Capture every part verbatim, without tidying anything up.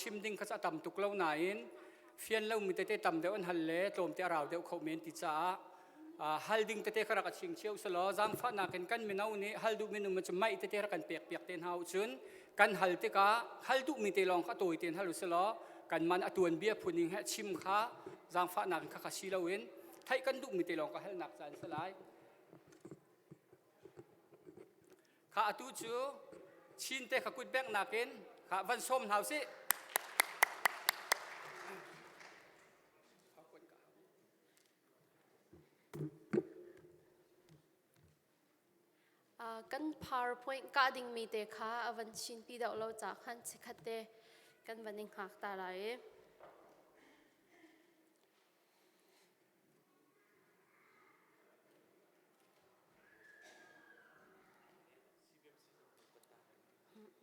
Chim ding kha chu a tam tuk lo nain, fian lo mi tete tam deuh an hal le, tlawmte a rau deuh khoh men ti caah, aa, hal ding tete kha rak a ching cio selaw, zangfahnak in kan mino nih hal duh minung cu maih tete rak kan pekpiak te hna uh cun, kan hal tikah hal duh mi te lawng kha a tawi tein hal u selaw, kanmah a tuanbia phun in he chim kha zangfahnak in kha kha si loin, theih kan duh mi te lawng kha halnak caan si lai. Kha atu cu Chin te kha kut beknak in kha van sawm hna u sih. Aa, kan PowerPoint kah dingmi te kha a van chinpi deuh lo caah khan chikkhat te kan van i hngak ta lai.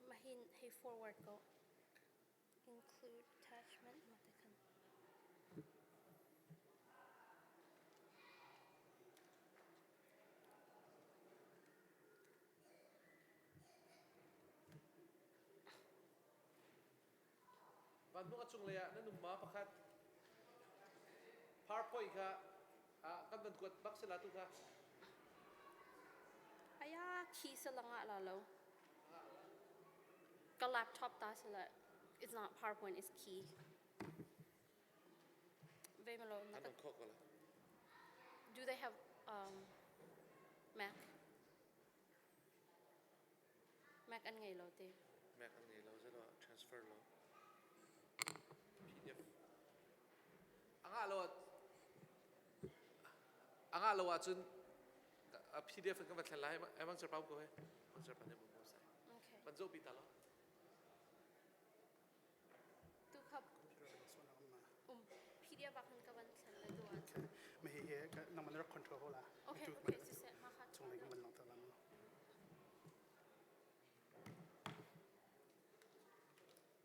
Mahin hei forward ko. Include attachment mah te khan. Van hmuh a cunglei ah nan um ma pakhat. PowerPoint kha, ah, kan van kuat bak si la tu kha. Aya, khi si la ngah la lo. Ka laptop ta si la. It's not PowerPoint, it's khi. Vei malo, na ka- An khawh ko la. Do they have, um, Mac? Mac an ngei lo te. Mac an ngei lo, zalo, transfer lo. P D F. A ngah lo ah, a ngah lo ahcun, a P D F kan va thlen lai, a mangchar pau ko he. Mangchar pa ne bum bum sai. Okay. Van zoh pi ta lo. Tu kha, um, P D F ah khan ka van thlen le tu ah. Okay. Mah hi he, ka, nangmah na rak control hau la. Okay, okay, siseh, mah kha. Cunglei kan van lang ta la.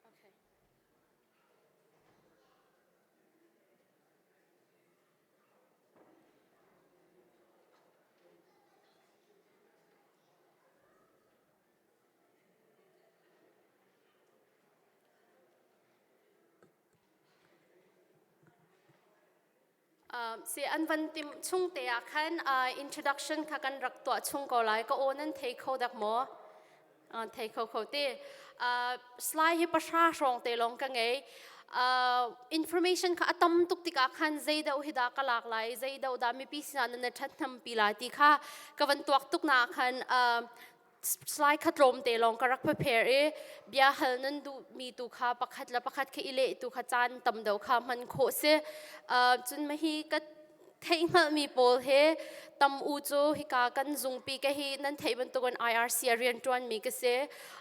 Okay. Um, si an van timh chung te ah khan, uh, introduction kha kan rak tuah chung ko lai, ka aw nan thei kho dek maw? Uh, thei kho kho te. Uh, slide hi pahra hrawng te lawng ka ngei. Uh, information kha a tam tuk tikah khan zei deuh hi dah ka lak lai, zei deuh dah mipi sinah nan na ṭhat hnampi lai ti kha ka van tuak tuknak khan, uh, slide kha tlawmte lawng ka rak phaphar i, bia hal nan duhmi tu kha pakhat le pakhat kha i leh tu kha caan tam deuh kha hman khawh si. Aa, cun mahi ka theih hngalhmi pawl he tam u cu hika kan zungpi ka hi nan theih bantukin I R C a rianṭuanmi ka si.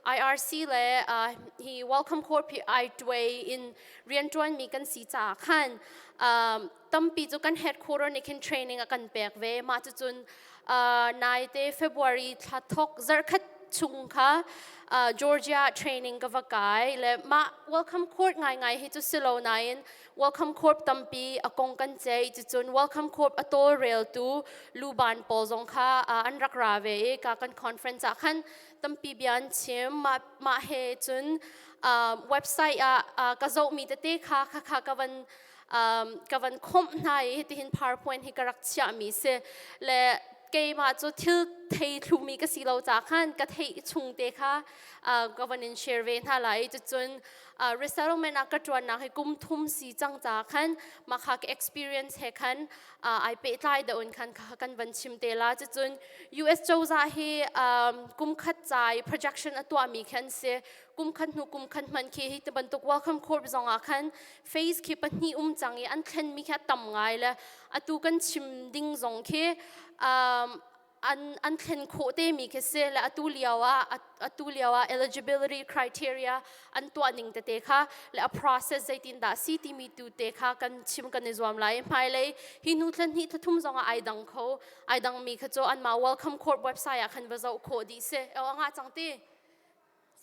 I R C le, aa, hi Welcome Corps hi ai ṭuai in rianṭuanmi kan si caah khan, aa, tampi cu kan headquarter nih khin training a kan pek ve. Mah cucun, aa, naite February thla thawk zarhkhat chung kha, aa, Georgia training ka va kai le mah Welcome Corps ngaingai hi cu si lo nain Welcome Corps tampi a kong kan ceih. Cucun Welcome Corps a tawlreltu luban pawl zong kha, aa, an rak ra ve i ka kan conference ah khan tampi bia an chim. Mah, mah he cun, aa, website ah, aa, ka zohmi tete kha, kha, kha ka van um, ka van khomh hna i hitihin PowerPoint hi ka rak chiahmi si. Le keimah cu thil thei thlumi ka si lo caah khan ka theih chung te kha, uh, ka van in share ve hna lai. Cucun, uh, resettlement ah ka ṭuannak hi kum thum si cang caah khan mah kha ka experience he khan, uh, ai pehtlai deuh in khan kha kan van chim te la. Cucun U S cozah hi, um, kum khat ca i projection a tuahmi khan si. Kum khat hnu kum khat hmanh khi hi bantuk Welcome Corps zongah khan phase khi pahnih um cang i an thlenmi khi a tam ngai le atu kan chim ding zong khi, um, an, an thlen khawh te mi khi si le atu lio ah, a, atu lio ah eligibility criteria an tuah ning tete kha le a process zeitindah si timi tu te kha kan chim kan i zuam lai. Hmailei hi hnu thla hnih thla thum zongah ai dang kho, ai dang mi kha cu anmah Welcome Corps website ah khan va zoh khawh dih si. Aw, a ngah cang ti.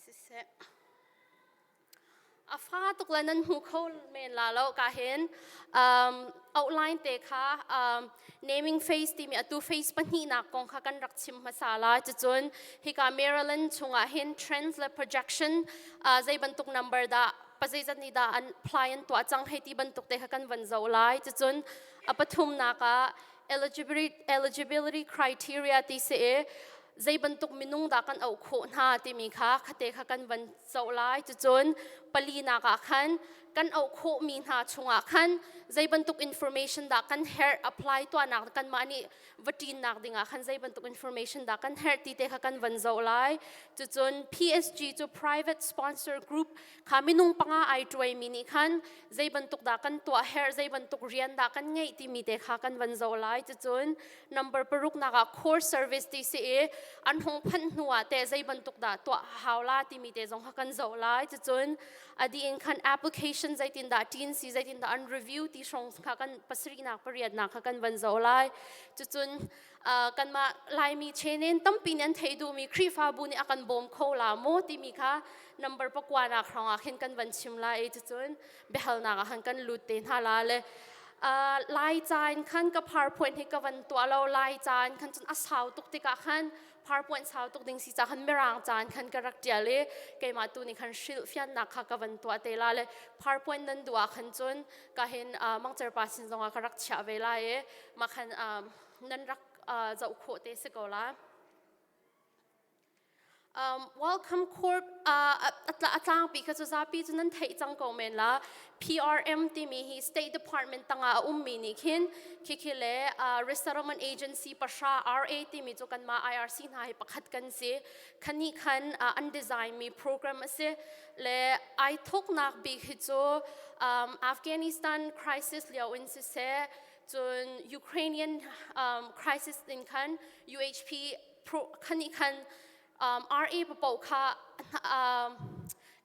Siseh. A fa tuk le nan hmu kho men la lo ka hin, um, outline te kha, um, naming phase timi atu phase pahnihnak kong kha kan rak chim hmasa la. Cucun hika Maryland chungah hin trends le projection, uh, zei bantuk number dah Pazeizat nih dah an apply an tuah cang hei ti bantuk te kha kan van zoh lai. Cucun a pathumnak ah eligibility, eligibility criteria ti si i zei bantuk minung dah kan auh khawh hna timi kha khate kha kan van zoh lai. Cucun palinak ah khan kan auh khawhmi hna chungah khan zei bantuk information dah kan herh, apply tuahnak kanmah nih va ṭinnak dingah khan zei bantuk information dah kan herh ti te kha kan van zoh lai. Cucun P S G cu private sponsor group kha minung panga aa ṭuaimi nih khan zei bantuk dah kan tuah herh, zei bantuk rian dah kan ngeih timi te kha kan van zoh lai. Cucun number paruknak ah core service ti si i an hong phanh hnu ah teh zei bantuk dah tuah hau la timi te zong kha kan zoh lai. Cucun a dih in khan application zeitindah ṭin si, zeitindah an review ti hrawng kha kan pasarihnak, pariatnak kha kan van zoh lai. Cucun, aa, kanmah Laimi channel tampi nih an theih duhmi Khrihfabu nih a kan bawm kho la maw timi kha number pakuanak hrawngah khin kan van chim lai i cucun biahalnak ah khan kan lut te hna la le, aa, Lai ca in khan ka PowerPoint hi ka van tuah lo, Lai ca in khan cun a sau tuk tikah khan PowerPoint sau tuk ding si ca khan Mirang ca in khan ka rak ṭial i keimah tu nih khan hrilh fiannak kha ka van tuah te la le PowerPoint nan duh ah khan cun ka hin, aa, mangcar pa sin zongah ka rak chiah ve lai i mah khan, aa, nan rak, aa, zoh khawh te si ko la. Um, Welcome Corps, aa, a, a tla-, a tlangpi kha cu zapi cu nan theih cang ko men la, P R M timi hi State Department tangah a ummi nih khin, khi khi le, aa, Resettlement Agency pahra, R A timi cu kanmah I R C hna hi pakhat kan si. Khan nih khan, aa, an design mi program a si. Le aa thawknak bik hi cu, um, Afghanistan crisis lio in siseh, cun Ukrainian, um, crisis in khan U H P pro-, khan nih khan, um, R A paoh kha, um,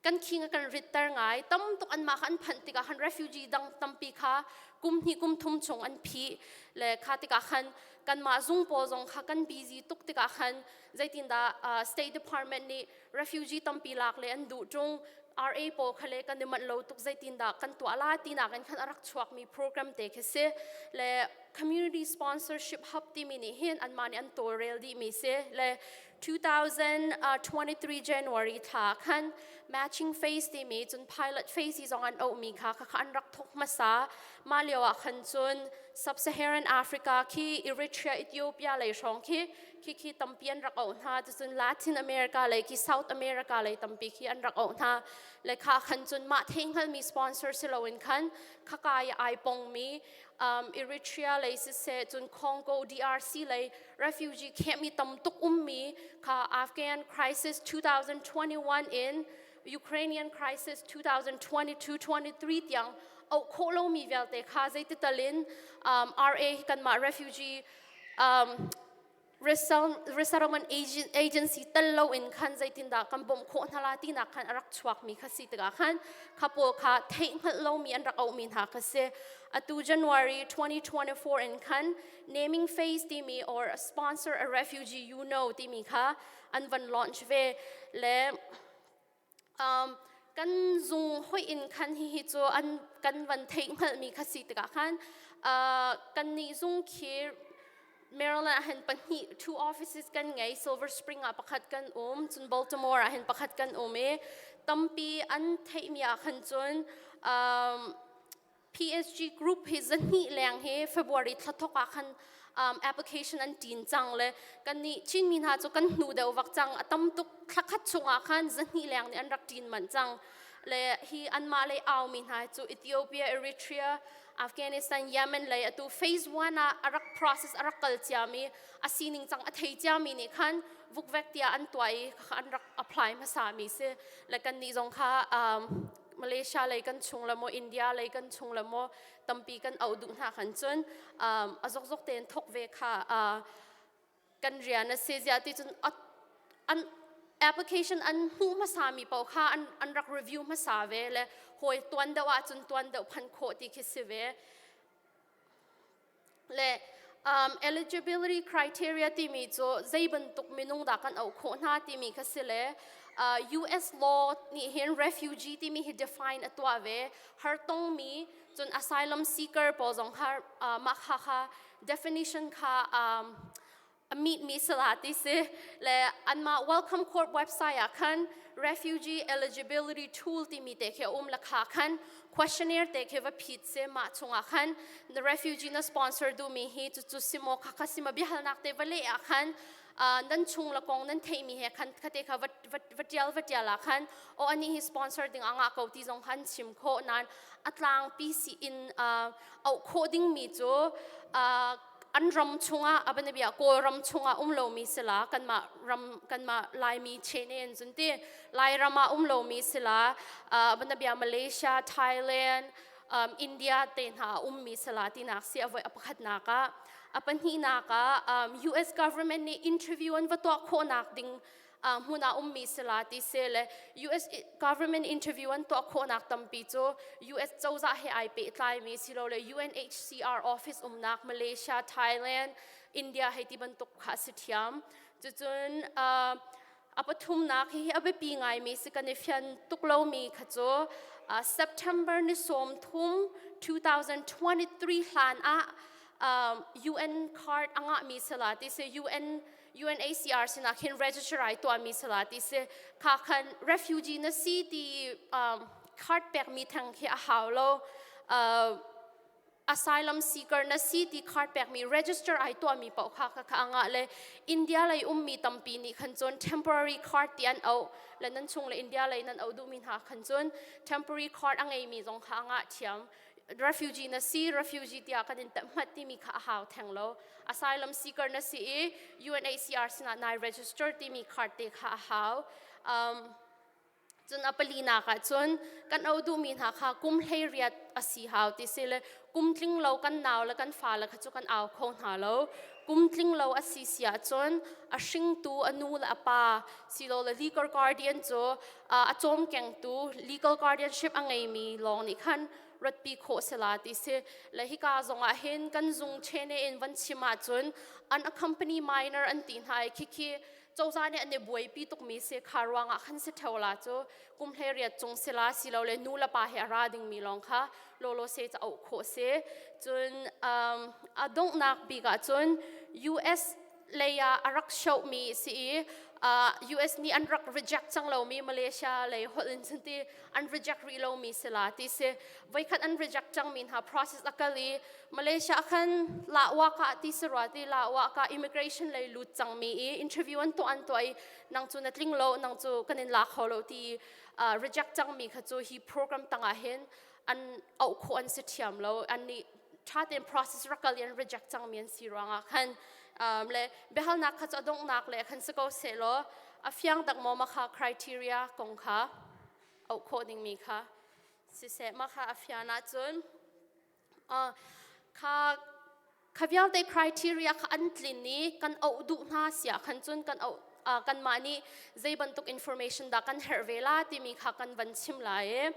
kan khing a kan ritter ngai. Tam tuk anmah kha an phanh tikah khan refugee dang tampi kha kum hnih kum thum chung an phih. Le kha tikah khan kanmah zung pawl zong kha kan busy tuk tikah khan zeitindah, aa, State Department nih refugee tampi lak le an duh ṭung, R A pawl kha le kan i manh lo tuk, zeitindah kan tuah lai tinak in khan a rak chuakmi program te khi si. Le community sponsorship hub timi nih hin anmah nih an tawlrel dihmi si. Le two thousand twenty-three January thla khan matching phase timi, cun pilot phase hi zong an auhmi kha, kha, kha an rak thawk hmasa. Mah lio ah khan cun Sub-Saharan Africa khi Eritrea, Ethiopia lei hrawng khi, khi, khi tampi an rak auh hna. Cucun Latin America lei khi, South America lei tampi khi an rak auh hna. Le kha khan cun mah theihhngalhmi sponsor si loin khan kha kai ah aa pongmi, um, Eritrea lei siseh, cun Congo, D R C lei refugee camp mi tam tuk ummi kha, Afghan crisis two thousand twenty-one in Ukrainian crisis two thousand twenty-two twenty-three tiang auh khawh lomi vialte kha zeitital in, um, R A hi kanmah refugee, um, resel-, resettlement agen-, agency tel lo in khan zeitindah kan bawmh khawh hna lai tinak khan a rak chuakmi kha si tikah khan kha pawl kha theihhngalh lomi an rak auhmi hna kha si. Atu January twenty twenty-four in khan naming phase timi or sponsor a refugee you know timi kha an van launch ve. Le, um, kan zung hoih in khan hihi cu an kan van theihhngalhmi kha si tikah khan, uh, kannih zung khi Maryland ah hin pahnih, two offices kan ngei, Silver Spring ah pakhat kan um, cun Baltimore ah hin pakhat kan um i tampi an theihmi ah khan cun, um, P S G group hi zahnih leng hi February thla thawk ah khan, um, application an ṭin cang le kannih Chinmi hna cu kan hnu deuh vak cang, a tam tuk thlakhat chungah khan zahnih leng nih an rak ṭin manh cang. Le hi anmah lei aumi hna cu Ethiopia, Eritrea, Afghanistan, Yemen lei atu phase one ah a rak process a rak kal ciami, a sining cang a thei ciami nih khan vukvek tiah an tuah i kha an rak apply hmasami si. Le kannih zong kha, um, Malaysia lei kan chung le maw, India lei kan chung le maw, tampi kan auh duh hna khan cun, um, a zokzok tein thawk ve kha, uh, kan rian a si. Ziah ti cun a, an application an hmuh hmasami paoh kha an, an rak review hmasa ve le hawi tuan deuh ahcun tuan deuh phanh khawh ti khi si ve. Le, um, eligibility criteria timi cu zei bantuk minung dah kan auh khawh hna timi kha si le, uh, U S law nih hin refugee timi hi define a tuah ve. Hartongmi, cun asylum seeker pawl zong kha, uh, mah kha kha definition kha, um, a meet mi sila ti si le anmah Welcome Corps website ah khan refugee eligibility tool timi te khi a um le kha khan questionnaire te khi va phit si mah chungah khan na refugee na sponsor duh mi hi cucu si maw, kha kha si maw, biahalnak te va leh ah khan, ah, nan chung le kong nan theih mi he khan kha te kha va, va, va tial, va tial ah khan, aw, anih hi sponsor ding a ngah ko ti zong khan chim khawh nan a tlangpi si in, ah, auh khawh ding mi cu, ah, an ram chungah, a banabia Kawl ram chungah um lo mi sila, kanmah ram, kanmah Laimi chene in cun ti, Lai ram ah um lo mi sila, ah, a banabia Malaysia, Thailand, um, India te hna a um mi sila tinak si a voi a pakhatnak ah. A pahnihnak ah, um, U S government nih interview an va tuah khawhnak ding, ah, hmun ah um mi sila ti si le U S i-, government interview an tuah khawhnak tampi cu U S cozah he ai pehtlai mi si lo le U N H C R office umnak Malaysia, Thailand, India hei ti bantuk kha a si thiam. Cucun, ah, a pathumnak hi a biapi ngai mi si kan i fian tuk lo mi kha cu, ah, September ni sawm thum two thousand twenty-three hlan ah, um, U N card a ngah mi sila ti si U N U N H C R sinah khin register ai tuah mi sila ti si kha khan refugee na si ti, um, card pek mi theng khi a hau lo. Uh, asylum seeker na si ti card pek mi register ai tuah mi paoh kha kha kha a ngah le India lei um mi tampi nih khan cun temporary card ti an auh le nan chung le India lei nan auh duh mi hna khan cun temporary card a ngei mi zong kha a ngah thiam. Refugee na si, refugee tiah kan in tehmat timi kha a hau theng lo. Asylum seeker na si i U N H C R sinah nai register timi card te kha a hau. Um, cun a palinak ah cun kan auh duh mi hna kha kum hleiriat a si hau ti si le kum tling lo kan nau le kan fale kha cu kan au kho hna lo. Kum tling lo a si si ahcun a hringtu a nu le a pa si lo le legal guardian cu, ah, a cawmkengtu legal guardianship a ngeimi lawng nih khan ratpi khawh sila ti si. Le hika zongah hin kan zung chene in van chim ahcun unaccompanied minor an ti hna i khikhi cozah nih an i buaipi tukmi si kha ruangah khan si ṭheo la cu kum hleiriat cung sila si lo le nu le pa he a ra dingmi lawng kha lawlaw se cauk khawh si. Cun, um, a donghnak bik ahcun U S lei ah a rak shohmi si i, ah, U S nih an rak reject cang lomi Malaysia lei holh in cun ti an reject rih lomi sila ti si. Voikhat an reject cangmi hna process a kal i Malaysia ah khan lauak ah ti si rua ti lauak ah immigration lei lut cangmi i interview an tuah an tuah i nang cu na tling lo, nang cu kan in la kho lo ti, ah, reject cangmi kha cu hi program tangah hin an auh khawh an si ṭhiam lo. Annih ṭha tein process rak kal i an reject cangmi an si ruangah khan, um, le biahalnak kha cu a donghnak le khan si ko sehlaw a fiang tak maw ma kha criteria kong kha auh khawh dingmi kha siseh ma kha a fian ahcun, ah, kha, kha vialte criteria kha an tlin i kan auh duh hna si ah khan cun kan auh, ah, kanmah nih zei bantuk information dah kan herh ve la timi kha kan van chim lai.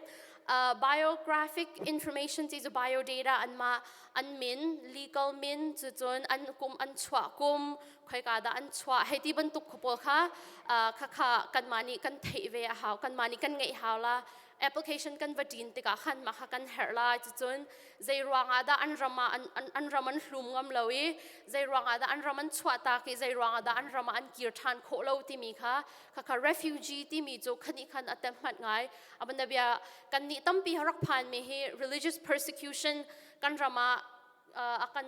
Ah, biographic information ti cu biodata anmah an min, legal min, cucun an kum, an chuah kum, khoika dah an chuah, hei ti bantuk kha pawl kha, ah, kha kha kanmah nih kan theih ve a hau, kanmah nih kan ngeih hau la. Application kan va ṭin tikah khan mah kha kan herh lai. Cucun zei ruangah dah an ram ah an, an, an ram an hlum ngam lo i, zei ruangah dah an ram an chuah tak i, zei ruangah dah an ram ah an kir ṭhan khawh lo timi kha, kha kha refugee timi cu kha nih khan a tehmat ngai. A banabia kannih tampi rak phanmi hi religious persecution kan ram ah, ah, a kan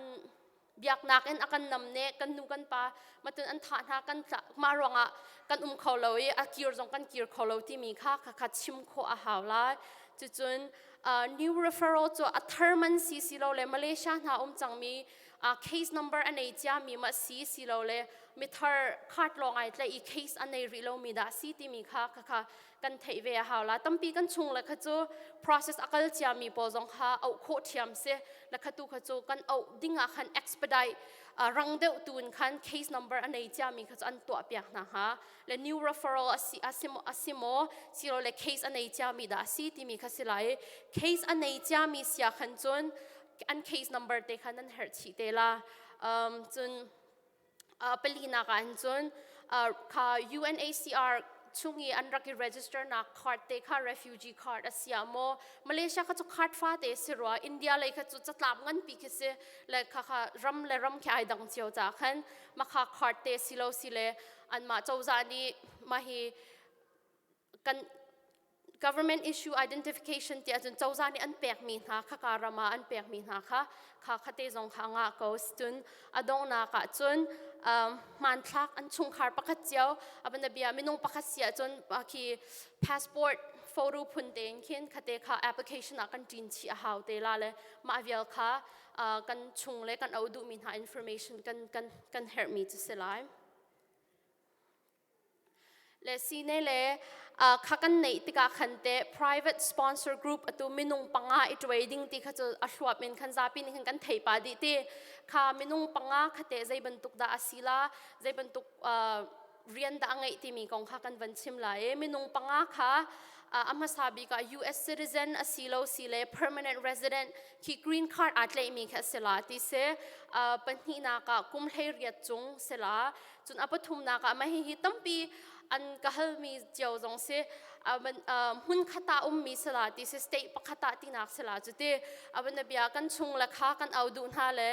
biaknak in a kan nam nek, kan nu kan pa matun an thah hna kan tla, mah ruangah kan um kho lo i a kir zong kan kir kho lo timi kha, kha kha chim khawh a hau lai. Cucun, ah, new referral cu a tharman si si lo le Malaysia hna um cangmi, ah, case number a nei ciami mah si si lo le mithar card lawng ai tlaih i case a nei rih lomi dah si timi kha, kha kha kan theih ve a hau lai. Tampi kan chung le kha cu process a kal ciami pawl zong kha auh khawh ṭhiam si le kha tu kha cu kan auh dingah khan expedite, ah, rang deuh tun khan case number a nei ciami kha cu an tuah piak hna hnga. Le new referral a si, a si, a si maw, si lo le case a nei ciami dah a si timi kha si lai. Case a nei ciami si ah khan cun an case number te khan an herh chih te la. Um, cun, ah, palinak ah hin cun, ah, kha U N H C R chung i an rak i register nak card te kha refugee card a si a maw. Malaysia kha cu card fate si rua, India lei kha cu catlap nganpi khi si, le kha kha ram le ram khi ai dang cio ca khan, makha card te si lo si le, anmah cozah nih mah hi kan government issue identification tiah cun cozah nih an pekmi hna, kha ka ram ah an pekmi hna kha, kha khate zong kha a ngah ko. Cun a donghnak ah cun, um, hmanthlak an chungkhar pakhat cio, a van a bia minung pakhat si ahcun, ah, khi passport photo phun tein khin khate kha application ah kan ṭin chih a hau te la le, mah vial kha, ah, kan chung le kan auh duhmi hna information kan, kan, kan herhmi cu si lai. Le sine le, ah, kha kan neih tikah khan te private sponsor group atu minung panga i ṭuai ding ti kha cu a hluap in khan zapi nih khan kan thei pah dih ti. Kha minung panga kha te zei bantuk dah a si la, zei bantuk, ah, rian dah a ngeih timi kong kha kan van chim lai. Minung panga kha, ah, a hmasa bik ah U S citizen a si lo si le permanent resident khi green card aa tlaihmi kha a si la ti si. Ah, pahnihnak ah kum hleiriat cung si la. Cun a pathumnak ah mah hihi tampi an ka halmi cio zong si, ah, man, ah, hmun khat ah ummi si la ti si, state pakhat ah tinak si la cu ti. A van a bia kan chung le kha kan auh duh hna le,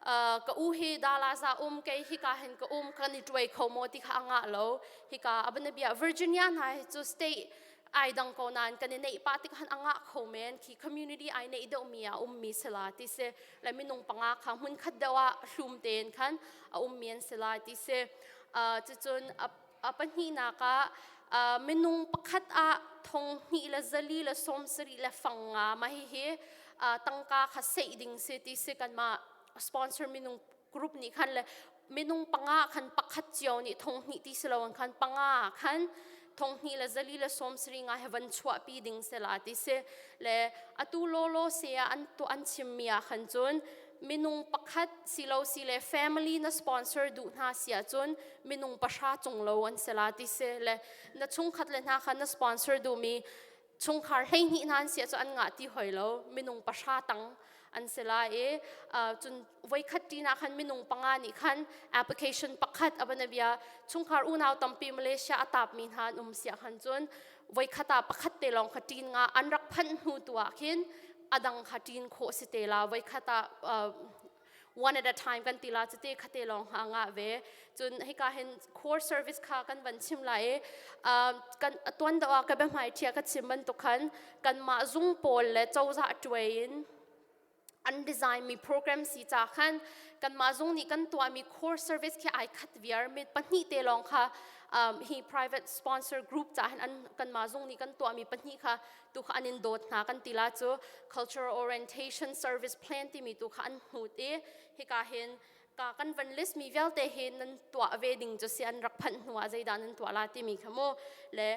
ah, ka u hi Dallas ah um, kei hika hin ka um, kan i ṭuai kho maw ti kha a ngah lo. Hika a van a bia Virginia hna hi cu state ai dang ko nain kan i neih pah tikah hin a ngah kho men, khi community ai neih deuhmi ah ummi si la ti si, le minung panga kha hmun khat deuh ah hlum tein khan a ummi an si lai ti si. Ah, cucun a, a pahnihnak ah, ah, minung pakhat ah thong hnih le zali le sawmsarih le fang nga mah hihi, ah, tangka kha seih ding si ti si kanmah sponsor minung group nih khan le minung panga khan pakhat cio nih thong hnih ti si lo in khan panga khan thong hnih le zali le sawmsarih nga he van chuahpi ding si la ti si. Le atu lawlaw se ah an tuah an chimmi ah khan cun minung pakhat si lo si le family na sponsor duh hna si ahcun minung pahra cung lo an si la ti si. Le na chungkhat le hna khan na sponsor duhmi chungkhar hleihnih hna an si ahcun an ngah ti hoi lo, minung pahra tang an si lai i, ah, cun voikhat ṭin ah khan minung panga nih khan application pakhat a van a bia chungkhar unau tampi Malaysia a tapmi hna an um si ah khan cun voikhat ah pakhat te lawng kha ṭin nga an rak phanh hnu tu ah khin a dang kha ṭin khawh si te la, voikhat ah, ah, one at a time kan ti la, cu te kha te lawng hnga ngah ve. Cun hika hin core service kha kan van chim lai i, ah, kan a tuan deuh ah ka biahmaiṭhi ah ka chim bantuk khan kanmah zung pawl le cozah ṭuai in an design mi program si ca khan kanmah zung nih kan tuahmi core service khi ai khat viar mi pahnih te lawng kha, um, hi private sponsor group ca hin an kanmah zung nih kan tuahmi pahnih kha tu kha an in dawt hna kan ti la cu cultural orientation service plan timi tu kha an hnut i hika hin ka kan van list mi vialte hi nan tuah ve ding cu si an rak phanh hnu ah zeidah nan tuah lai timi kha mu le,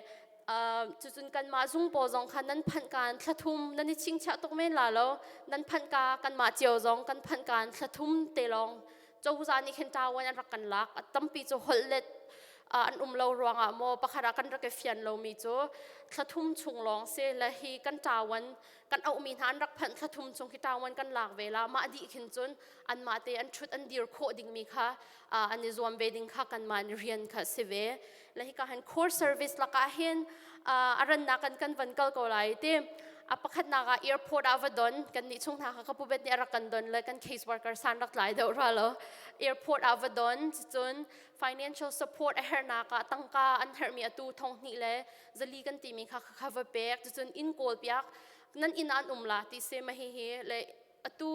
ah, cucun kanmah zung pawl zong kha nan phanh kan thla thum nan i chingchiah tuk men la lo, nan phanh ka kanmah cio zong kan phanh kan thla thum te lawng cozah nih khin ṭawn an rak kan lak, a tampi cu holh let, ah, an um lo ruangah maw, pakhat ah kan rak i fian lomi cu thla thum chung lawng si le hi kan ṭawn, kan auhmi hna an rak phanh thla thum chung hi ṭawn kan lak ve la, mah dih khin cun anmah te an ṭhut an dir khawh dingmi kha, ah, an i zuam ve ding kha kanmah in rian kha si ve. Le hika hin core service lakah hin, ah, a rannak kan kan van kal ko lai ti. A pakhatnak ah airport ah va don, kannih chung hna kha ka pu bet nih a rak kan don le kan case worker san rak tlai deuh ra lo. Airport ah va don, cun financial support a herhnak ah tangka an herhmi atu thong hnih le zali kan timi kha kha va pek, cun in kawl piak, nan inn ah an um la ti si mah hihi le atu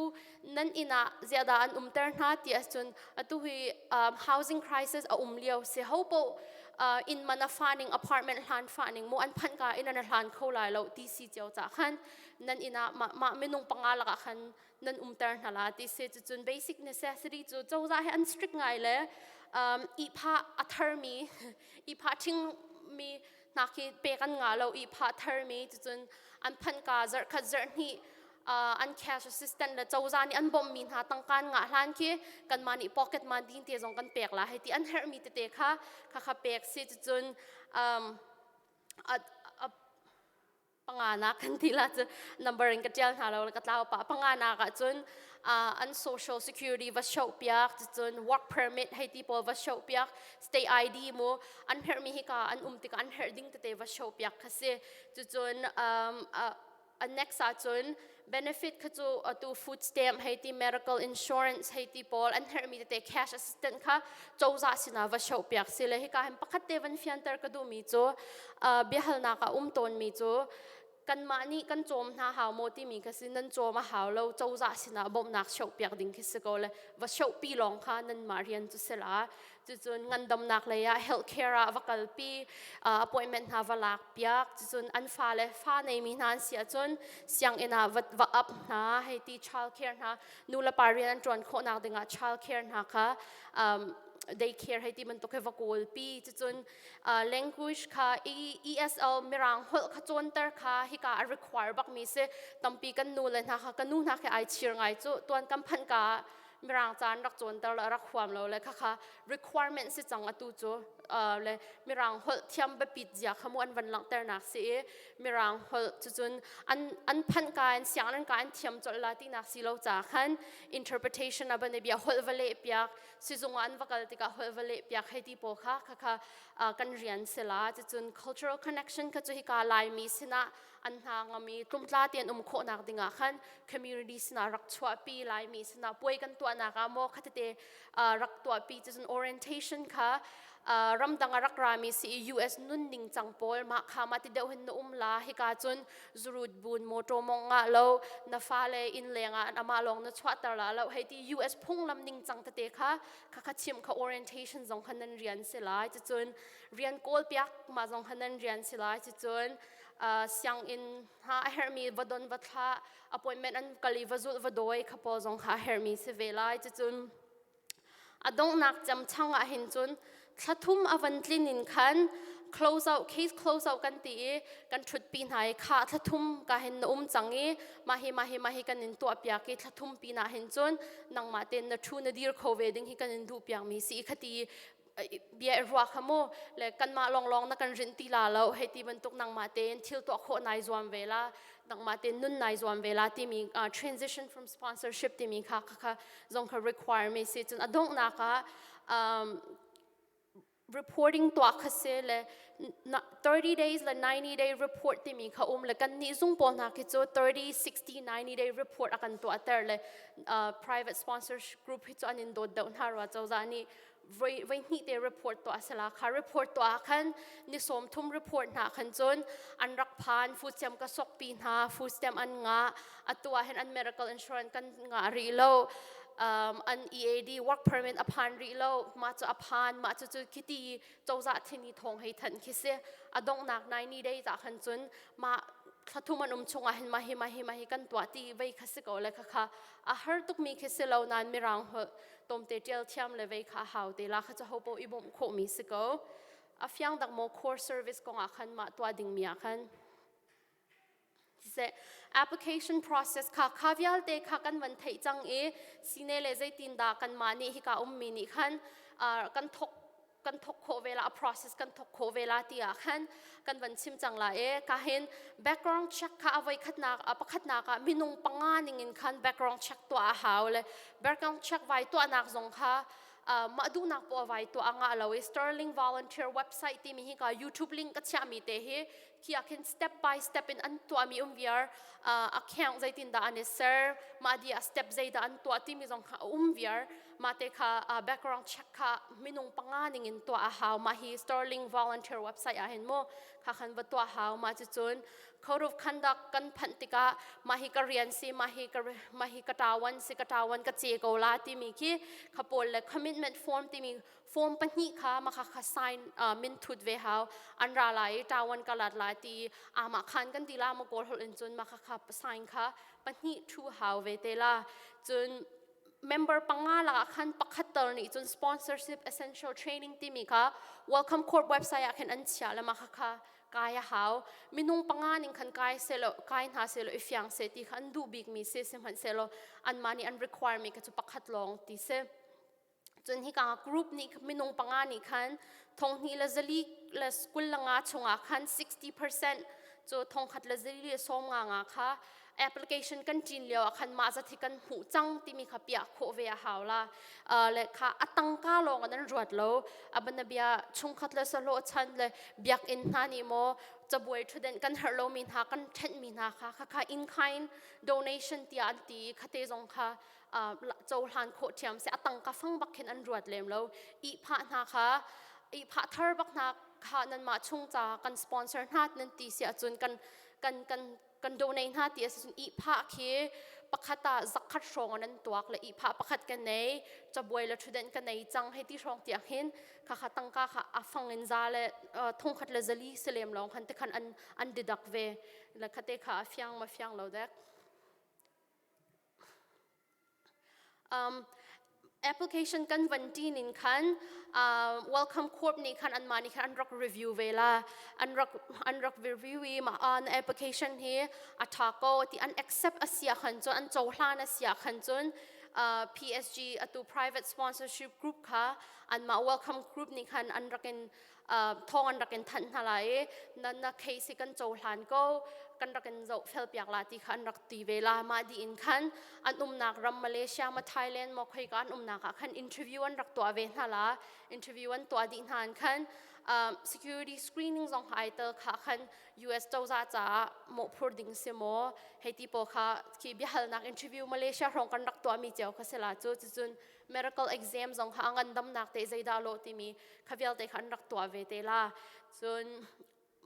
nan inn ah ziahdah an umter hna ti ahcun atu hi, um, housing crisis a um lio si ho poh, uh, inn man a fah ning, apartment hlan fah ning mu an phanh ka inn an a hlan kho lai lo ti si cio ca khan nan inn ah mah, mah minung panga lakah khan nan umter hna la ti si. Cucun basic necessity cu cozah he an strict ngai le, um, ihphah a tharmi, ihphah ṭhingmi hna khi pek an ngah lo, ihphah tharmi, cucun an phanh ka zarh khat zarh hnih, ah, an cash assistant le cozah nih an bawmhmi hna tangka an ngah hlan khi kanmah nih pocket money te zong kan pek lai ti an herhmi tete kha, kha kha pek si. Cucun, um, a, a, Panganak kan ti la cu number in ka ṭial hna lo le ka tlau pah. Panganak ah cun, aa, an social security va shoh piak, cucun work permit hei ti pawl va shoh piak, state I D mu, an herhmi hika an um tikah an herh ding tete va shoh piak kha si. Cucun, um, a, a next ah cun benefit kha cu atu food stamp hei ti, medical insurance hei ti pawl an herhmi tete cash assistance kha cozah sinah va shoh piak si le hika hin pakhat te van fianter ka duhmi cu, aa, biahalnak ah um tawnmi cu kanmah nih kan cawm hna hau maw timi kha si, nan cawm a hau lo, cozah sinah bawmhnak shohpiak ding khi si ko le, va shohpi lawng kha nanmah rian cu si la. Cucun ngandamnak lei ah health care ah va kalpi, aa, appointment hna va lakpiak, cucun an fale fa neimi hna an si ahcun sianginn ah va, va ap hna, hei ti child care hna, nu le pa rian an ṭuan khawhnak dingah child care hna kha, um, day care hei ti bantuk hi va kawlpi. Cucun, aa, language kha E-, E S L Mirang holh kha cawnter kha hika a require bakmi si. Tampi kan nu le hna kha, ka nu hna khi ai chir ngai cu, tuan kan phanh ka Mirang ca an rak cawnter lo, a rak huam lo le kha kha requirement si cang atu cu, aa, le Mirang holh thiam biapit zia kha mu an van langhternak si i, Mirang holh cucun an, an phanh ka in sianginn ka in thiam colh la tinak si lo caah khan interpretation a ban i bia holh va leh piak, sizung ah an va kal tikah holh va leh piak hei ti pawl kha, kha kha, aa, kan rian si la. Cucun cultural connection kha cu hika Laimi sinah an hna ngam i tlumtla tein um khawhnak dingah khan community sinah rak chuahpi, Laimi sinah puai kan tuahnak ah maw kha tete, aa, rak tuahpi. Cucun orientation kha, aa, ramdang a rak rami si i U S nun ningcang pawl mah kha mah ti deuh hin na um la, hika cun zurut bun mawṭaw mawngh ngah lo, na fale inn leng ah amah lawng na chuahter la lo, hei ti U S phunglam ningcang tete kha, kha kha chimh kha orientation zong kha nan rian si lai. Cucun rian kawl piak mah zong kha nan rian si lai. Cucun, aa, sianginn hna a herhmi va don va thlah, appointment an kal i va zulh va dawi kha pawl zong kha a herhmi si ve lai. Cucun a donghnak cemchang ah hin cun thla thum a van tlin in khan close out, case close out kan ti i kan ṭhutpi hna i kha thla thum ka hin na um cang i mah hi, mah hi, mah hi kan in tuahpiak i thla thum pin ah hin cun nangmah tein na ṭhu na dir kho ve ding hi kan in duhpiakmi si i kha ti i, eh, bia i ruah kha mu le kanmah lawnglawng na kan rinh ti la lo, hei ti bantuk nangmah tein thil tuah khawh nai zuam ve la, nangmah tein nun nai zuam ve la timi, ah, transition from sponsorship timi kha, kha, kha zong kha require mi si. Cun a donghnak ah, um, reporting tuah kha si le na, thirty days le ninety day report timi kha um le kannih zung pawl hna khi cu thirty, sixty, ninety day report a kan tuahter le, ah, private sponsorship group hi cu an in dawt deuh hna rua cozah nih voi, voi hnih te report tuah a si la kha, report tuah ah khan ni sawm thum report hna khan cun an rak phan, food stamp ka sokpi hna, food stamp an ngah, atu ah hin an medical insurance kan ngah rih lo, um, an E A D work permit a phan rih lo, mah cu a phan, mah cu cu khiti cozah thin i thawng hei thanh khi si. A donghnak ninety days ah khan cun mah thla thum an um chungah hin mah hi, mah hi, mah hi kan tuah ti vei kha si ko le kha kha a har tukmi khi si lo nain Mirang holh tawmte ṭial thiam le vei kha a hau te la kha cu hopo i bawmh khawhmi si ko. A fiang dak maw core service kong ah khan mah tuah dingmi ah khan. Siseh, application process kha, kha vialte kha kan van theih cang i, sine le zeitindah kanmah nih hika ummi nih khan, aa, kan thok, kan thok khawh ve la, a process kan thok khawh ve la ti ah khan kan van chim cang lai e. Ka hin background check kha a voi khatnak, a pakhatnak ah minung panga ning in khan background check tuah a hau le background check vai tuahnak zong kha, aa, mah duhnak paoh a vai tuah a ngah lo i Sterling Volunteer website timi hika YouTube link ka chiahmi te hi khi ah khin step by step in an tuahmi um viar, aa, account zeitindah an i ser, mah di ah step zeidah an tuah timi zong kha a um viar, mah te kha, aa, background check kha minung panga ning in tuah a hau, mah hi Sterling Volunteer website ah hin mu, kha khan va tuah hau, mah cucun Code of Conduct kan phanh tikah, mah hi ka rian si, mah hi ka ri-, mah hi ka ṭawn si, ka ṭawn ka che ko la timi khi kha pawl le commitment form timi form pahnih kha mah kha kha sign, aa, min thut ve hau, an ra lai i ṭawn ka lat lai ti, aa, mah khan kan ti la, mah kawl holh in cun mah kha kha sign kha pahnih ṭhu hau ve te la. Cun member panga lakah khan pakhat tal nih cun sponsorship essential training timi kha Welcome Corps website ah khin an chiah le mah kha kha kai a hau. Minung panga ning khan kai seh lo, kai hna seh lo, i fiang seh ti kha an duh bikmi si, sihmanhsehlaw anmah nih an require mi kha cu pakhat lawng ti si. Cun hika group nih minung panga nih khan thonghnih le zali le kul le nga chungah khan sixty percent Cu thongkhat le zali le sawmnga nga kha application kan ṭin lio ah khan mah zat hi kan hmuh cang timi kha piah khawh ve a hau la. Aa, le kha a tangka lawng an ruat lo. A banabia chungkhat le sahlawh chan le biakinn hna nih maw, cabuai ṭhutdan kan herh lomi hna, kan ṭhenhmi hna kha, kha, kha in kind donation tiah an ti i, khate zong kha, aa, la-, cohlan khawh ṭhiam si, a tangka fang bak khin an ruat lem lo. Ihphah hna kha, ihphah thar bak hna kha nanmah chung ca kan sponsor hna nan ti si ahcun kan, kan, kan, kan donate hna ti a si cun ihphah khi pakhat ah zakhat hrawng an tuak le ihphah pakhat kan nei, cabuai le ṭhutdan kan nei cang hei ti hrawng tiah hin kha, kha tangka kha a fang in za le, aa, thongkhat le zali si lem lawng khan te khan an, an deduct ve. Le khate kha a fiang ma fiang lo dek. Um, application kan van ṭin in khan, um, Wellcome Corp nih khan anmah nih khan an rak review ve la, an rak, an rak review i, mah, an application hi a ṭha ko ti an accept a si ah khan cun, an cohlan a si ah khan cun, uh, P S G atu private sponsorship group kha anmah Wellcome Group nih khan an rak in, aa, thawng an rak in thanh hna lai i, na, na case hi kan cohlan ko, kan rak in zoh fel piak la ti kha an rak ti ve la. Mah dih in khan an umnak ram Malaysia maw, Thailand maw, khoika an umnak ah khan interview an rak tuah ve hna la. Interview an tuah dih hna in khan, aa, security screening zong kha ai tel kha khan U S cozah caah mawhphurh ding si maw, hei ti pawl kha khi biahalnak interview Malaysia hrawng kan rak tuahmi cio kha si la cu. Cucun medical exam zong kha a ngandamnak te zeidah lawh timi kha vialte kha an rak tuah ve te la. Cun,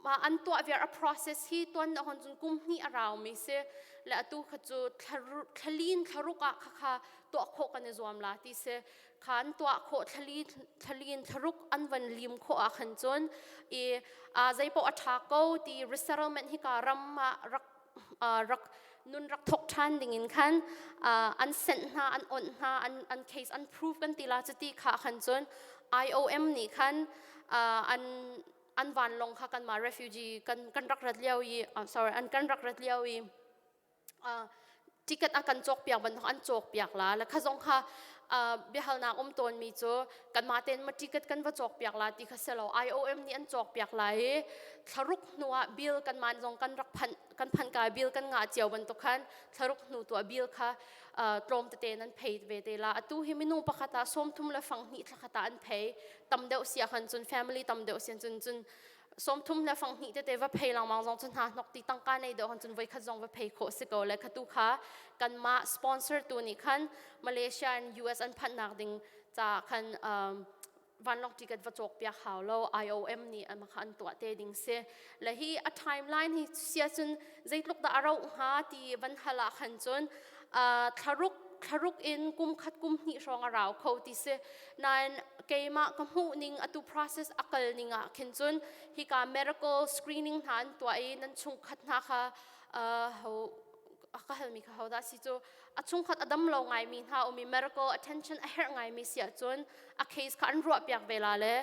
mah an tuah viar a process hi tuan deuh hon cun kum hnih a raumi si le atu kha cu thla-, thlalin thlaruk ah kha, kha tuah khawh kan i zuam la ti si. Kha an tuah khawh thlalin, thlalin thlaruk an van lim khawh ah khan cun i, aa, zeipaoh a ṭha ko ti resettlement hi ka ram ah rak aa, rak, nun rak thawk ṭhan ding in khan, aa, an sanh hna, an onh hna, an, an case an prove kan ti la, cuti kha khan cun I O M nih khan, aa, an, an vanlawng kha kanmah refugee kan, kan rak rat lio i, ah, sorry, an kan rak rat lio i, aa, ticket a kan cawkpiak bantuk an cawkpiak la. Le kha zong kha, aa, biahalnak um tawnmi cu kanmah tein ma ticket kan va cawkpiak la ti kha si lo. I O M nih an cawkpiak la i thlaruk hnu ah bill kanmah zong kan rak phanh, kan phanh ka bill kan ngah cio bantuk khan thlaruk hnu tuah bill kha, aa, tlawm tete nan phei ve te la. Atu hi minung pakhat ah sawmthum le fang hnih thlakhat ah an phei. Tam deuh si ah khan cun, family tam deuh si ah cun, cun sawmthum le fang hnih tete va phei lengmang zong cu hna hnawk ti tangka nei deuh khan cun voikhat zong va phei khawh si ko le. Kha tu kha kanmah sponsor tu nih khan Malaysia in U S an phanhnak ding caah khan, um, vanlawng ticket va cawkpiak hau lo, I O M nih an kha an tuah te ding si. Le hi a timeline hi si ah cun zeitluk dah a rauh hnga ti van hal ah khan cun, aa, thlaruk, thlaruk in kum khat kum hnih hrawng a rau kho ti si. Nain keimah ka hmuh ning atu process a kal ning ah khin cun hika medical screening hna an tuah i nan chungkhat hna kha, aa, ho, a ka halmi kha ho dah si cu, a chungkhat a dam lo ngaimi hna um i medical attention a herh ngaimi si ah cun a case kha an ruahpiak ve la le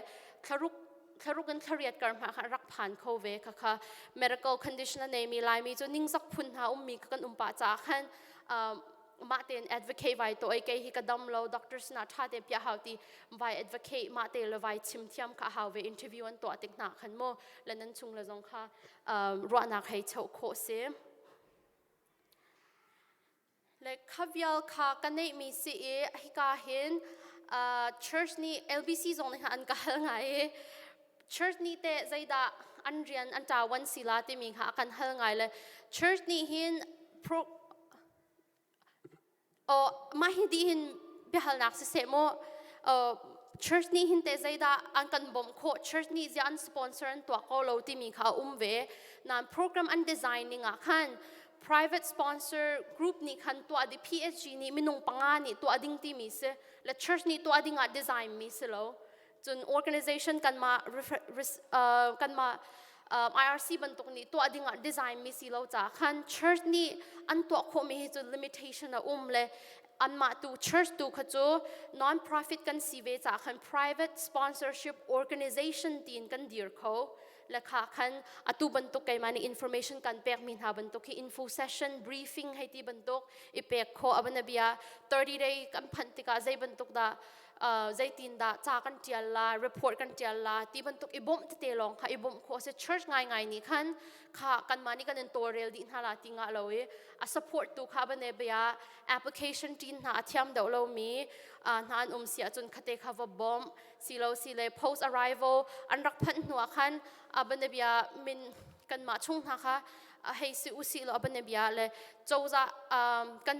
thlaruk, thlaruk in thla riat kar hmanh kha rak phan kho ve. Kha kha medical condition a neimi Laimi cu ningzak phun hna ummi kha kan um pah caah khan, um, mah tein advocate vai tuah i, kei hi ka dam lo, doctor sinah ṭha tein piah hau ti vai advocate mah te le vai chim thiam kha a hau ve, interview an tuah tik hna khan maw, le nan chung le zong kha, um, ruahnak hei choh khawh si. Le khavial kha ka neihmi si i, hika hin, aa, church nih, L B C zong nih kha an ka hal ngai i, church nih te zeidah an rian an ṭuan si la timi kha a kan hal ngai le church nih hin pro-, aw, mah hi dih hin biahalnak siseh maw? Aw, church nih hin te zeidah an kan bawmh khawh, church nih zia an sponsor an tuah ko lo timi kha a um ve. Nain program an design ning ah khan private sponsor group nih khan tuah dih, P S G nih minung panga nih tuah ding timi si, le church nih tuah ding ah design mi si lo. Cun organization kanmah refer-, res-, uh, kanmah, um, I R C bantuk nih tuah ding ah design mi si lo caah khan church nih an tuah khawhmi hi cu limitation a um le anmah tu church tu kha cu non-profit kan si ve caah khan private sponsorship organization tiin kan dir kho. Le kha khan atu bantuk keimah nih information kan pekmi hna bantuk hi info session, briefing hei ti bantuk i pek khawh. A banabia thirty day kan phanh tikah zei bantuk dah, ah, zeitindah ca kan ṭial la, report kan ṭial la, ti bantuk i bawmh tete lawng kha i bawmh khawh a si. Church ngaingai nih khan kha kanmah nih kan in tawlrel dih hna la ti ngah lo i, a support tu kha a banebia application ṭin hna a thiam deuh lomi, ah, hna an um si ahcun khate kha va bawmh si lo si le, post arrival an rak phanh hnu ah khan a banebia min kanmah chung hna kha, ah, hei si u si lo a banebia le cozah, ah, kan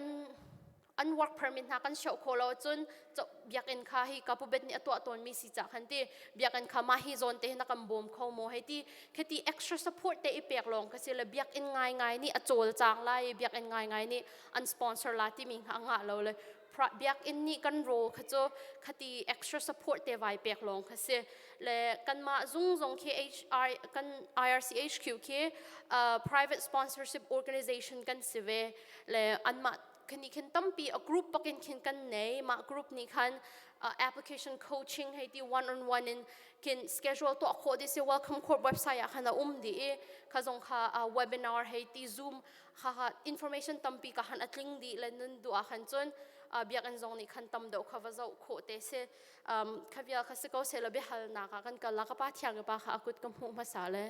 an work permit hna kan sioh khawh lo cun, co-, biakinn kha hi ka pubet nih a tuah tawnmi si caah khan ti, biakinn kha mah hi zawn te hi na kan bawm kho maw hei ti, khati extra support te i pek lawng kha si le, biakinn ngaingai nih a cawlcang lai i, biakinn ngaingai nih an sponsor la timi kha a ngah lo le, pra-, biakinn nih kan role kha cu khati extra support te vai pek lawng kha si le, kanmah zung zong khi H R, kan I R C H Q khi, ah, private sponsorship organization kan si ve le, anmah khan nih khin tampi a group pakin khin kan nei, mah group nih khan, ah, application coaching hei ti one on one in khin schedule tuah khawh dih si, Welcome Corps website ah khan a um dih i, kha zong kha, ah, webinar hei ti Zoom kha, kha information tampi kha han a tling dih le nan duh ah khan cun, ah, biakinn zong nih khan tam deuh kha va zoh khawh te si, um, kha vial kha si ko seh le biahalnak ah kan kal la ka pa thiang i pa kha a kut ka hmuh hmasa le.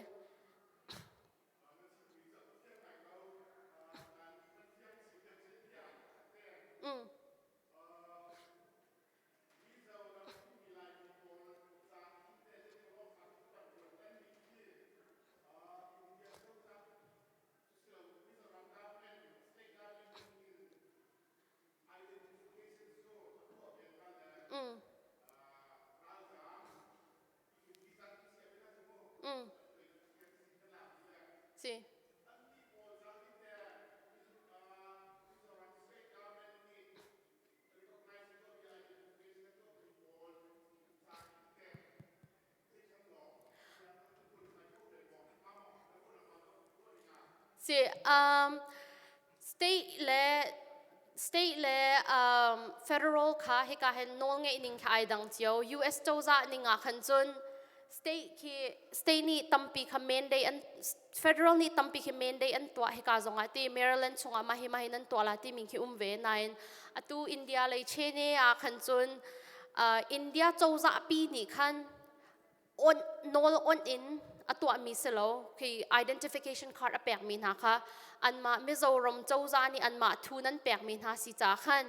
Mm. Mm. Mm. Si. Si, um, state le, state le, um, federal kha hika hin nawlngeih ning kha aa dang cio. U S cozah ning ah khan cun state khi, state nih tampi kha mandate an, federal nih tampi khi mandate an tuah hika zongah ti, Maryland chungah mah hi, mah hi nan tuah la timi khi um ve. Nain atu India lei chene ah khan cun, uh, India cozah pi nih khan on, nawl on in a tuahmi si lo, khi identification card a pekmi hna kha anmah Mizoram cozah nih anmah thu nan pekmi hna si caah khan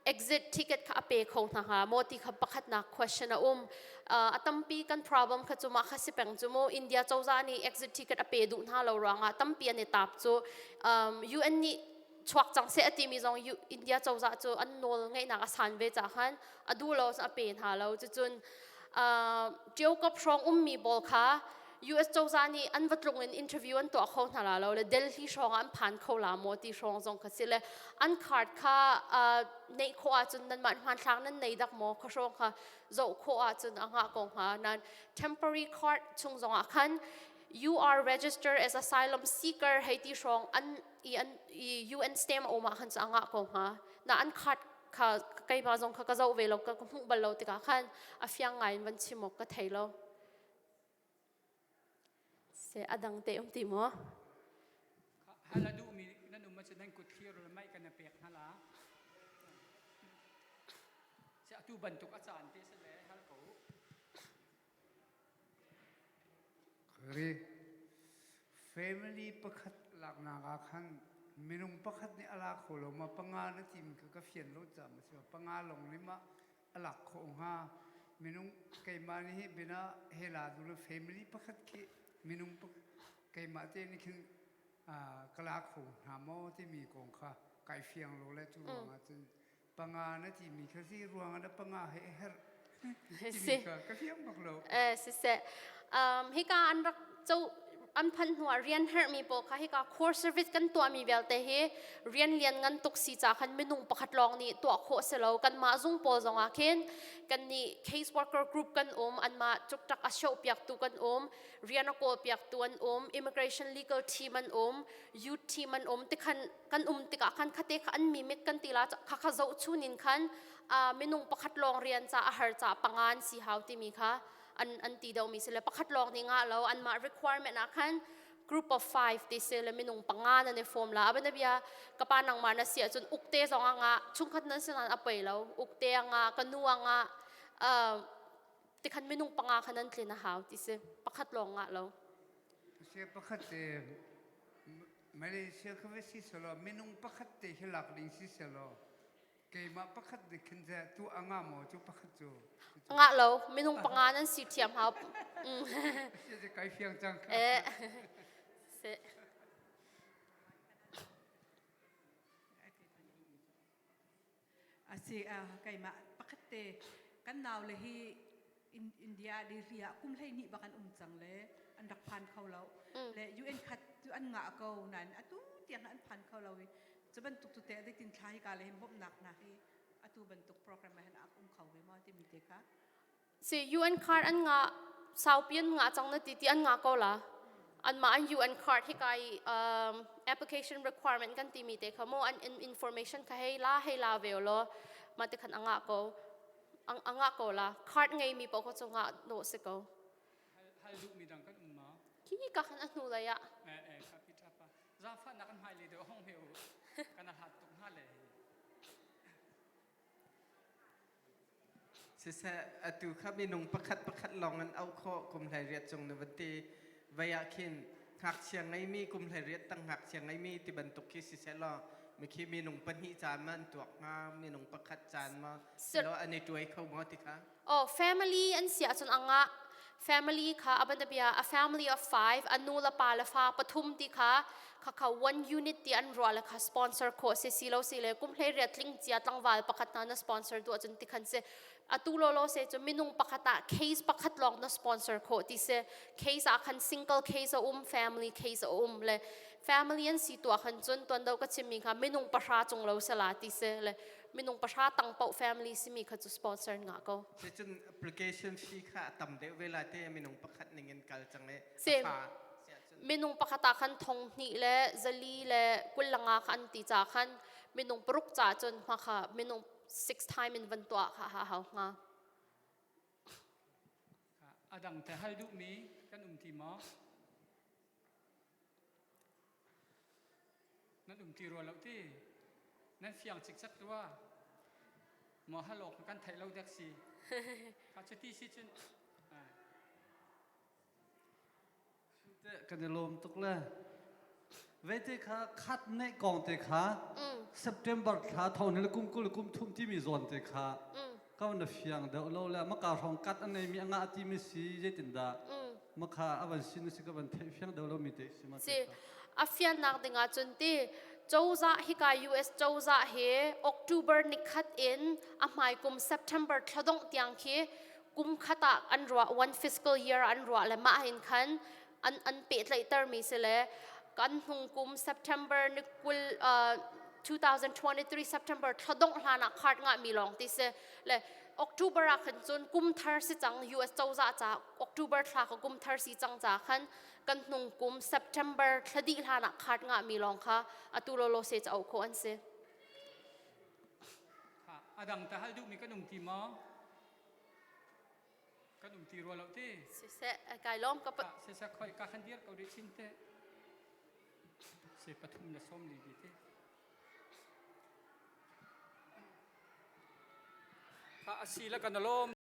exit ticket kha a pe kho hna hnga maw ti kha pakhatnak question a um. Ah, a tampi kan problem kha cu mah kha si peng cu mu, India cozah nih exit ticket a pe duh hna lo ruangah tampi an i tap cu, um, U N nih chuak cang seh a timi zong U-, India cozah cu an nawlngeihnak a san ve caah khan a duh lo a pe hna lo. Cucun, ah, Ṭiokap hrawng ummi pawl kha U S cozah nih an va tlung in interview an tuah kho hna la lo le, Delhi hrawng ah an phan kho la maw ti hrawng zong kha si le, an card kha, ah, neih khawh ahcun nanmah hmanthlak nan nei dak maw, kha hrawng kha zoh khawh ahcun a ngah ko hnga. Nan temporary card chung zongah khan "You are registered as asylum seeker," hei ti hrawng an i, an i U N stamp a um ah khan cu a ngah ko hnga. Na an card kha keimah zong kha ka zoh ve lo, ka, ka hmuh bal lo tikah khan a fiang ngai in van chim awk ka thei lo. Se a dang te um ti maw? Kha, hal a duhmi nan um ahcun nan kut khi a rul mai kan a pek hna la. Se atu bantuk a caan te si le hal ko. Khari, family pakhat laknak ah khan minung pakhat nih a lak kho lo, ma panga na timi kha ka fian lo caah ma si, panga lawng nih mah a lak kho hnga. Minung, keimah nih hi bina hela duh le family pakhat khi minung pa-, keimah te nih khin, ah, ka lak kho hna maw timi kong kha kai fiang lo le cu ruangah cun panga na timi kha si ruangah na panga he a herh timi kha ka fiang bak lo. Eh, siseh. Um, hika an rak co-, an phanh hnuah rian herhmi pawl kha hika core service kan tuahmi vialte hi rian lian ngan tuk si caah khan minung pakhat lawng nih tuah khawh si lo. Kanmah zung pawl zongah khin kannih case worker group kan um, anmah cuktak a siohpiaktu kan um, rian a kawlpiaktu an um, immigration legal team an um, youth team an um, tikhan kan um tikah khan khate kha an mimit kan ti la, kha kha zoh chun in khan, aa, minung pakhat lawng rian ca a har caah panga an si hau timi kha an, an ti deuhmi si le, pakhat lawng nih ngah lo, anmah requirement ah khan group of five ti si le, minung panga nan i form la. A banabia ka pa nangmah na si ahcun ukte zong a ngah, chungkhat nan si nain a poi lo, ukte a ngah, ka nu a ngah, Ah, tikhan minung panga kha nan tlin a hau ti si, pakhat lawng ngah lo. Sia pakhat te, M-, Malaysia kha ve si solo, minung pakhat te hi lak ding si solo. Keimah pakhat te khin ze, tu a ngah maw, cu pakhat cu. Ngah lo, minung panga nan si thiam hau. Mm. Sia ze kai fiang cang kha. Eh. Se. A si, ah, keimah pakhat te kan nau le hi In-, India Delhi ah kum hleihnih bak an um cang le an rak phan kho lo. Mm. Le U N card cu an ngah ko nain atu tiang an phan kho lo i cu bantuk tu te zeitin thla hi ka le hin bawmhnak hna hi atu bantuk program ah hin a um kho ve maw timi te kha. Si, U N card an ngah, saupi an ngah cang na ti, ti an ngah ko la. Anmah an U N card hi kai, um, application requirement kan timi te kha maw, an in-, information kha hei la, hei la ve law. Mah te khan a ngah ko, a, a ngah ko la. Card ngei mi paoh kha cu ngah dawh si ko. Hal, hal duh mi dang kan um maw? Khi ka khan a hnu lai ah. Eh, eh, ka pi tha pa. Zaangfahnak kan hmai le deuh hong he u. Kan a hlat tuk hna le. Siseh, atu kha minung pakhat pakhat lawng an auh khawh, kum hleiriat cung na van ti. Vei ah khin ngakchia ngeimi, kum hleiriat tang ngakchia ngeimi ti bantuk khi siseh law, mi khi minung pahnih caan mah an tuak hnga, minung pakhat caan mah, si law an i tuai kho maw ti kha? Oh, family an si ahcun a ngah. Family kha a banabia, a family of five, a nu le pa le fa pathum ti kha, kha kha one unit ti an ruah le kha sponsor khawh si, si lo si le, kum hleiriat tling cia tlangval pakhat hna na sponsor duh ahcun ti khan si. Atu lawlaw se cu minung pakhat ah case pakhat lawng na sponsor khawh ti si. Case ah khan single case a um, family case a um le. Family an si tu ah khan cun tuan deuh ka chimmi kha minung pahra cung lo si la ti si le. Minung pahra tang paoh family simi kha cu sponsor ngah ko. Si cun application fee kha a tam deuh ve lai te, minung pakhat ning in kal cang e. Si. A fa si ahcun. Minung pakhat ah khan thong hnih le zali le kul le nga kha an ti caah khan minung paruk caah cun hma kha minung six time in van tuah kha a hau hnga. A dang te hal duhmi kan um ti maw? Nan um ti rua lo ti. Nan fiang cikcek rua. Maw hal awk kan theih lo dek si. Kha cu ti si cun. Ah. Te kan i lawm tuk le. Vei te kha card neih kong te kha, mm, September thla thong hnih le kum kul le kum thum timi zawn te kha, mm, ka van fiang deuh lo le, maka hrawng card a neimi a ngah timi si zeitindah? Mm. Maka a van sin si ka van theih fiang deuh lo mi te si ma si te kha. A fiannak ding ahcun ti, cozah hi ka U S cozah hi October nikhat in a hmai kum September thla dongh tiang khi kum khat ah an ruah, one fiscal year ah an ruah le mah in khan an, an pehtlaihtermi si le, kan hnu kum September ni kul, ah, two thousand twenty-three September thla dongh hlan ah card ngahmi lawng ti si le, October ah khan cun kum thar si cang, U S cozah caah October thla kha kum thar si cang caah khan kan hnu kum September thla dih hlan ah card ngahmi lawng kha atu lawlaw se caah auh khawh an si. Kha, a dang te hal duhmi kan um ti maw? Kan um ti rua lo ti. Siseh, a kai lawm ka pa- Kha, siseh khoi ka khan dir ko dih chin te. Se pathum le sawm li ti ti. Kha, a si le kan a lawm.